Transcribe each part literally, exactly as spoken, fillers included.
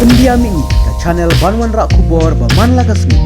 India Mini, ka channel ban wanrah khubor ba man la ka sngi.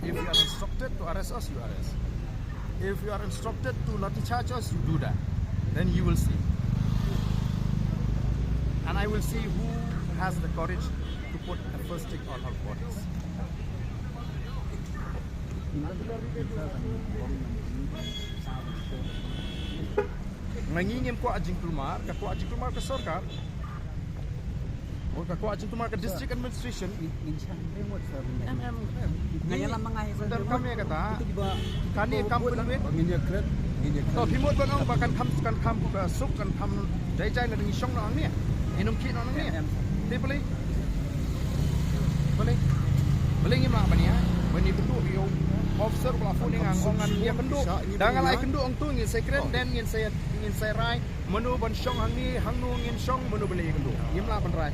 If you are instructed to arrest us, you arrest. If you are instructed to lathi charge us, you do that. Then you will see. And I will see who has the courage to put a first stick on our bodies. Nga ngi ngim kwah jingkulmar, ka kwah jingkulmar ka sorkar. Ka kwah jingkulmar ka district administration. Em, em, em. Nga ïalam ma nga hi, sir. Tang kam ïa kata. Kane kam pynwit. Ngin ïa klet, ngin ïa klet. To, phi mut ban ong ba kan kham, kan kham, uh, suk, kan kham jai jai lada ngi shong noh hangne. Ngin ym khih noh hangne. Em, em, sir. Te balei? Balei? Balei ngim lah ban ïa? Ban ïakynduh ïa u officer ba la phone ïa nga, ong ngan ïakynduh. Da nga la ïakynduh ong to ngin sa kren, then ngin sa, ngin sa rai. Mano ban shong hangne, hangno ngin shong, mano ban leh ïakynduh. Ngim lah ban rai.